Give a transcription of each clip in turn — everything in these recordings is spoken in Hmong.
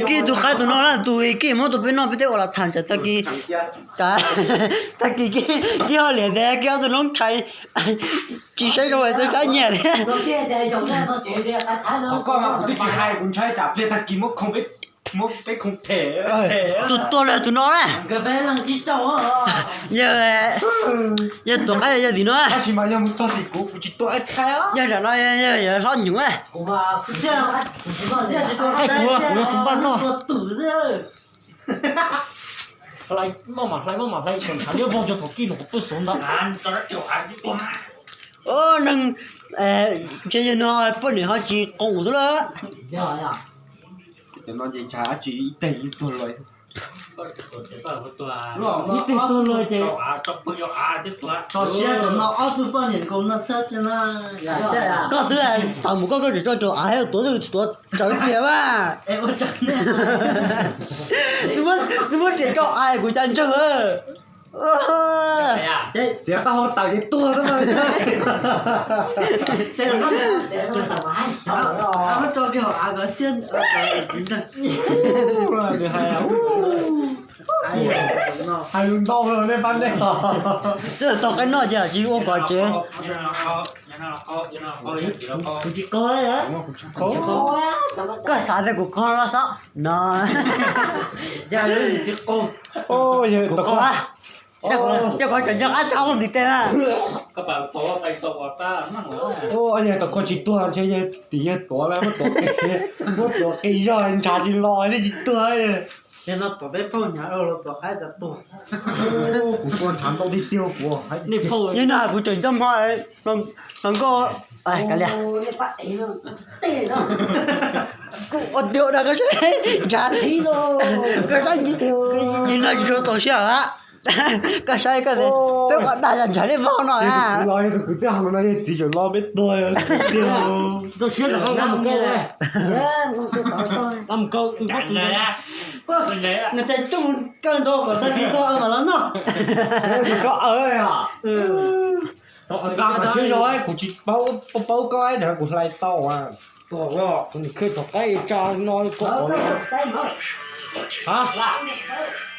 Kib tus qaib tus no na, tus Kib muab tus peb noj peb twb ua los tham tsam tag kis, tag kis Kib ho liam tias Kib ob tug noob tshais tsis saib zoo es twb sab nyiam thiab. Koj mas kuv twb tsis hais, kuv ntshai tsam pliag tag kis muab khoom, muab peb khoom them. Tus tuag los tus no na. Yog, yog tus qaib yog tim no. Tab sis mas yog mus txog tim kuv, kuv tsis tua. Yog nram no yog hlob nyuj. Hlais maj mam hlais, maj mam hlais, tseem tshav liab vog rau thaum kij no kuv pw xov ntawd. Neeg, ntshe yog no poj niam ho tsis qoom xwb lawm. Cov no ces ntshai dab tsi ib teg yeej tuag lawm. Ib teg tuag lawm ces. Tso siab cov no ob tug poj niam nkaus no txhob. Koj twb tau mus koj, koj tseem coj rau av tuav, tuav tsawv tiag mas. Nws muab riam rau av kuv cas ntsawg. Xiav qab hau tawm ces tuag xwb. Hais lus ntau los nej pab nej. Twb tau qaib noj ces tsis ua kom tsev. Koj xav tias kuv qog los xav no. Kuv qog, ces qhov tseem nco qab tso ntiv tes na. Yog tau koj tsis tuag ntshe yog tim yawg tuav lawm, muab tuav qis, muab tuav qis zog ntshav tsis los thiaj tsis tuag. Ces no tom peb phauj nyav los tom qaib tas tuag. Kuv tua ntshav ntau tiag tiag kuv. Yog no kuv tseem coj hmo hluas nkauj, kav liam. Kuv ua tiag dag koj saib ntshav, koj saib, yog no tsis txaus siab. Koj saib koj, peb ua dag yog ntshav liab vog no. Los yog tus kwv tij hauv no yog txiv tseem los peb tuag tiag. Txaus siab rau mus kawg, mus kawg, mus kawg, mus kawg nrau kom tag kis tau mas los noj. Nqa kom siab zog, kuv tsis paub, paub koj es kuv hlais tau. Kuv nim khej tom qaib tsa no koj.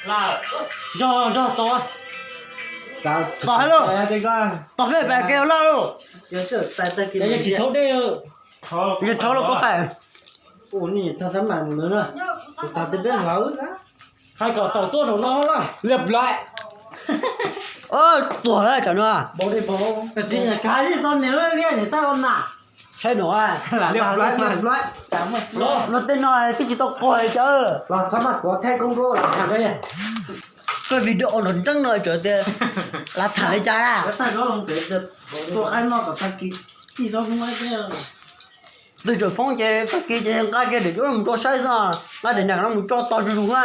Nrog, nrog tos. Tos peb pem kev loj lauj. Tsis tshauv dej, tsis tshauv lauj koj fais. Hais kom tawm tuaj nraum no na. Liab laiv. Tuag lawm cov no. Saib no, no tej no twb tsis tau quag li cov. Koj video nrov nreeb no cov tias lav tham li cas na. Twb tseem foob ces tag kis ces nqa kiag daim duab mus tso saib xwb, nqa daim nam no mus tso tos zuj zus na.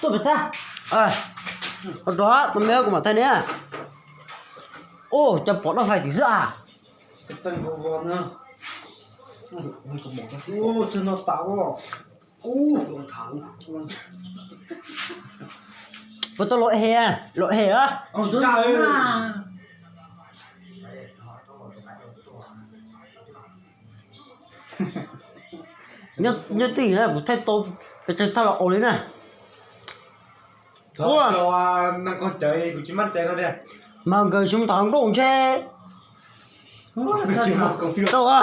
Tuaj pem txaj. Rov, kuv mam thaij ne. Ub, cov pom rau fais tim xwb a. Puas tau los hem, los hem a. Nyob twj ywm kuv thaij tau, pes tsawg thaj los ua li na. Mas nkawd tsis mus tham hluas nkauj ntshe. Tau a.